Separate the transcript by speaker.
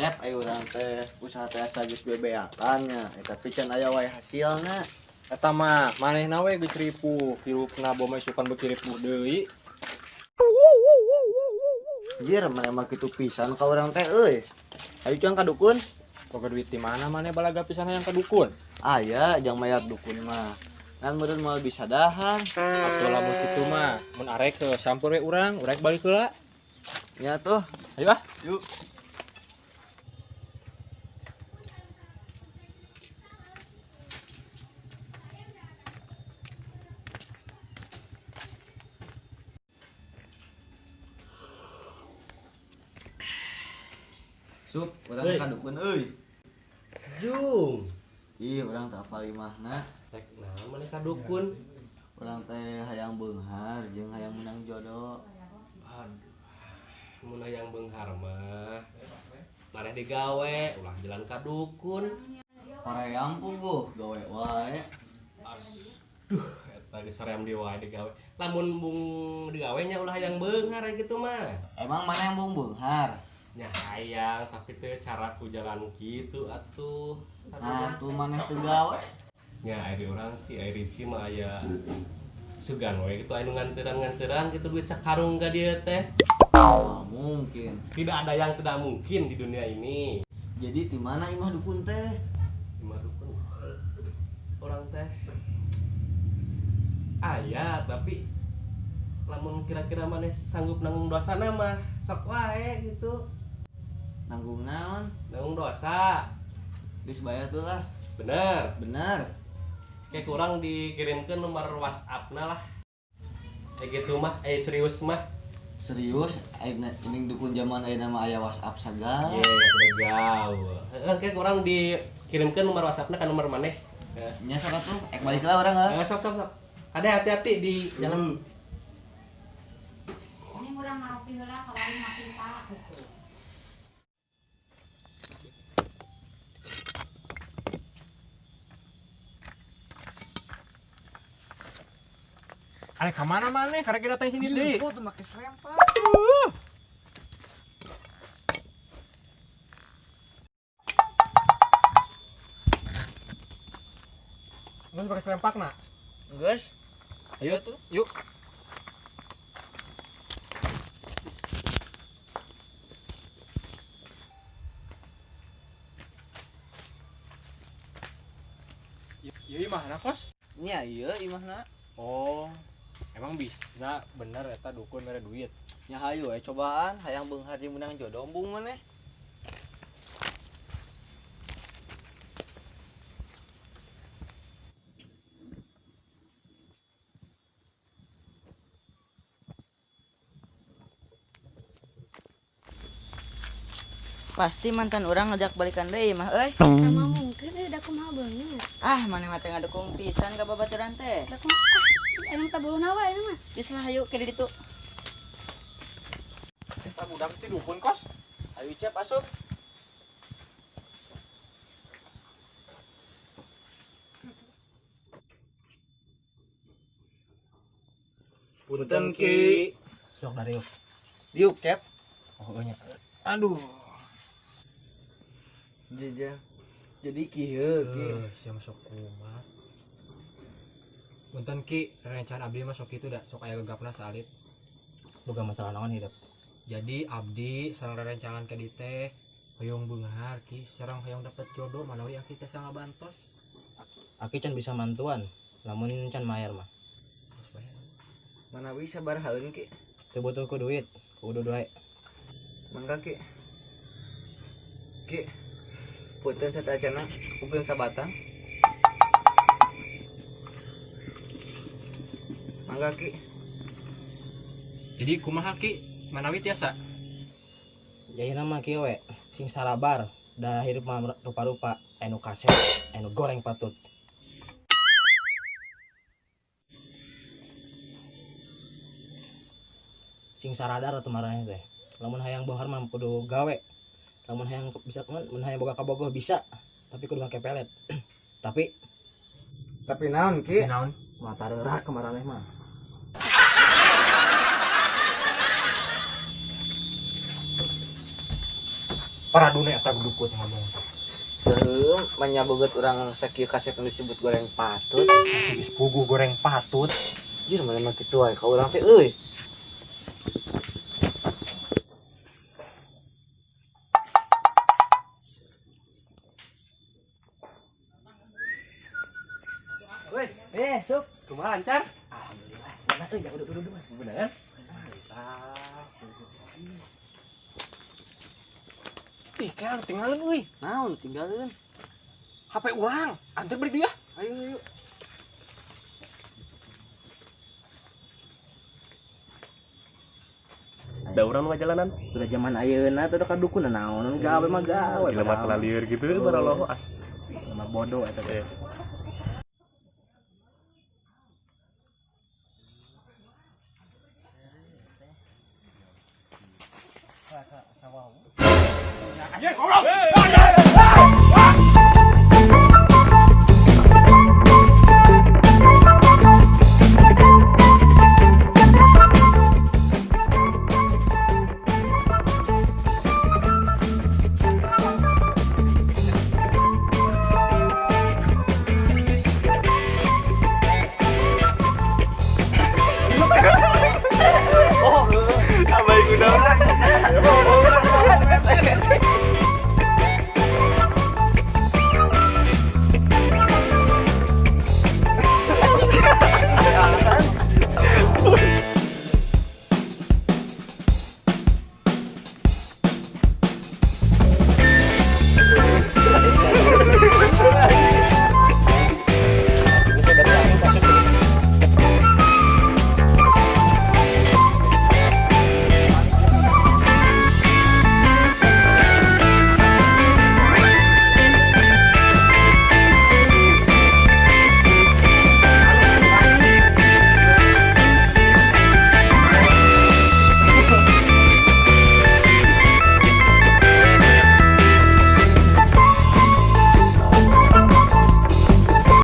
Speaker 1: Cep, ayo urang teh usaha teh asa geus bebeakan nya, tapi can aya wae hasilna.
Speaker 2: Eta mah manehna we geus ripuh, hirupna boma isukan beuki ripuh deui.
Speaker 1: Jir, maneh mah kitu pisan ka urang teh euy. Ayo cang ka dukun.
Speaker 2: Boga duit di mana maneh balaga pisan hayang ka dukun?
Speaker 1: Aya jang mayar dukun mah. Ngan meureun moal bisa dahar.
Speaker 2: Atuh lamun kitu mah, mun arek ke sampur we urang, urang balik heula.
Speaker 1: Nya tuh.
Speaker 2: Ayo ah.
Speaker 1: Yuk. Sup, urang
Speaker 3: Hei.
Speaker 1: ka dukun euy.
Speaker 3: Jung.
Speaker 1: Ih, urang teh apal imahna.
Speaker 3: Rek naon maneh ka dukun?
Speaker 1: Urang teh hayang beunghar jeung hayang menang jodoh.
Speaker 3: Aduh. Mun hayang beunghar mah maneh digawe, ulah jalan ka dukun.
Speaker 1: Hoream puguh gawe wae.
Speaker 3: Aduh, eta geus hoream deui wae digawe. Lamun bung digawe nya ulah hayang beunghar kitu mah.
Speaker 1: Emang mana yang bung beunghar?
Speaker 3: Nya hayang, tapi teu cara ku jalan kitu atuh.
Speaker 1: Nah, tuh maneh teu gawe.
Speaker 3: Nya ari urang sih, ari rezeki mah aya sugan we gitu, anu nganteran-nganteran gitu duit cakarung ka dieu teh.
Speaker 1: Oh, mungkin.
Speaker 3: Tidak ada yang tidak mungkin di dunia ini.
Speaker 1: Jadi di mana imah dukun teh?
Speaker 3: Imah dukun orang teh aya, tapi lamun kira-kira maneh sanggup nanggung dosa mah sok wae gitu.
Speaker 1: Nanggung naon?
Speaker 3: Nanggung dosa.
Speaker 1: Geus bayar tuh lah.
Speaker 3: Bener.
Speaker 1: Bener.
Speaker 3: Kayak kurang dikirimkan nomor WhatsApp-na lah. Kayak gitu mah, serius mah.
Speaker 1: Serius, ayeuna ini dukun zaman ayeuna mah aya WhatsApp sagala.
Speaker 3: Iya, sudah gaul. Heeh, kayak kurang dikirimkan nomor WhatsApp-na ka nomor maneh.
Speaker 1: Nya sok atuh, ek balik lah urang lah.
Speaker 3: Sok sok sok. Ada hati-hati di jalan.
Speaker 4: Ini urang ngaropi heula ka warung mati Pak.
Speaker 2: Arek ka mana maneh? Karek datang sini deui.
Speaker 1: Ih, tuh make serempak.
Speaker 2: Geus pake serempak na?
Speaker 1: Geus. Ayo tuh.
Speaker 2: Yuk. Ieu imahna kos?
Speaker 1: Nya ieu imahna.
Speaker 2: Oh, emang bisa bener eta dukun mere duit.
Speaker 1: Nya hayu we cobaan hayang beunghar jeung menang jodoh embung maneh.
Speaker 5: Pasti mantan orang ngajak balikan deui mah euy.
Speaker 6: Sama mungkin euy da kumaha beungeut.
Speaker 5: Ah, maneh mah teh ngadukung pisan ka babaturan teh.
Speaker 6: Da kumaha? Ah, emang tabuluna wae mah.
Speaker 5: Geus lah hayu ke ditu.
Speaker 2: Eta budak teh dukun kos.
Speaker 1: Ayo Cep asup. Punten Ki.
Speaker 2: Sok dariuk.
Speaker 1: Diuk Cep.
Speaker 2: Oh, nya. Aduh.
Speaker 1: Jaja. Jadi kieu Ki.
Speaker 2: Sia masuk kumat. Punten Ki, rerencangan abdi mah sok kitu da, sok aya gegapna saalit.
Speaker 7: Boga masalah naon hidup?
Speaker 2: Jadi abdi sareng rerencangan ka dieu teh hoyong beunghar Ki, sareng hoyong dapet jodoh manawi aki teh sangabantos.
Speaker 7: Aki can bisa mantuan, lamun can mayar mah.
Speaker 2: Geus bayar.
Speaker 1: Manawi sabarahaeun Ki?
Speaker 7: Teu butuh ku duit, kudu duit.
Speaker 1: Mangga Ki. Ki. Punten satacana, ukeun sabatang. Mangga Ki.
Speaker 2: Jadi kumaha Ki? Manawi tiasa?
Speaker 7: Jadi nama kieu we, sing sarabar, da hirup mah rupa-rupa, anu kasep, anu goreng patut. Sing saradar atuh maraneh teh. Lamun hayang beunghar mah kudu gawe. Lamun hayang bisa mun hayang boga kabogoh bisa, tapi kudu make pelet. Tapi
Speaker 1: Tapi naon Ki?
Speaker 2: Naon?
Speaker 7: Mata reurak kemaraneh mah.
Speaker 2: Paraduna eta dukut ngomong.
Speaker 1: Heuh, manya beungeut urang sakieu kasep nu disebut goreng patut.
Speaker 2: Sasi geus puguh goreng patut.
Speaker 1: Jir mana mah kitu wae ka urang teh euy.
Speaker 3: Woi,
Speaker 7: Sup.
Speaker 3: Kumaha lancar?
Speaker 7: Alhamdulillah. Mana euy, udah udah udah.
Speaker 3: Bener?
Speaker 2: Ih, kayak tinggalin euy.
Speaker 1: Naon tinggalin?
Speaker 2: HP urang, anter beli dia.
Speaker 1: Ayo ayo.
Speaker 3: Da urang nu ngajalanan.
Speaker 7: Sudah zaman ayeuna tuh udah kadukun naon gawe mah gawe.
Speaker 3: Jelema kelalieur gitu baraloho as.
Speaker 7: Jelema bodoh eta teh.
Speaker 2: Anjing, goblok.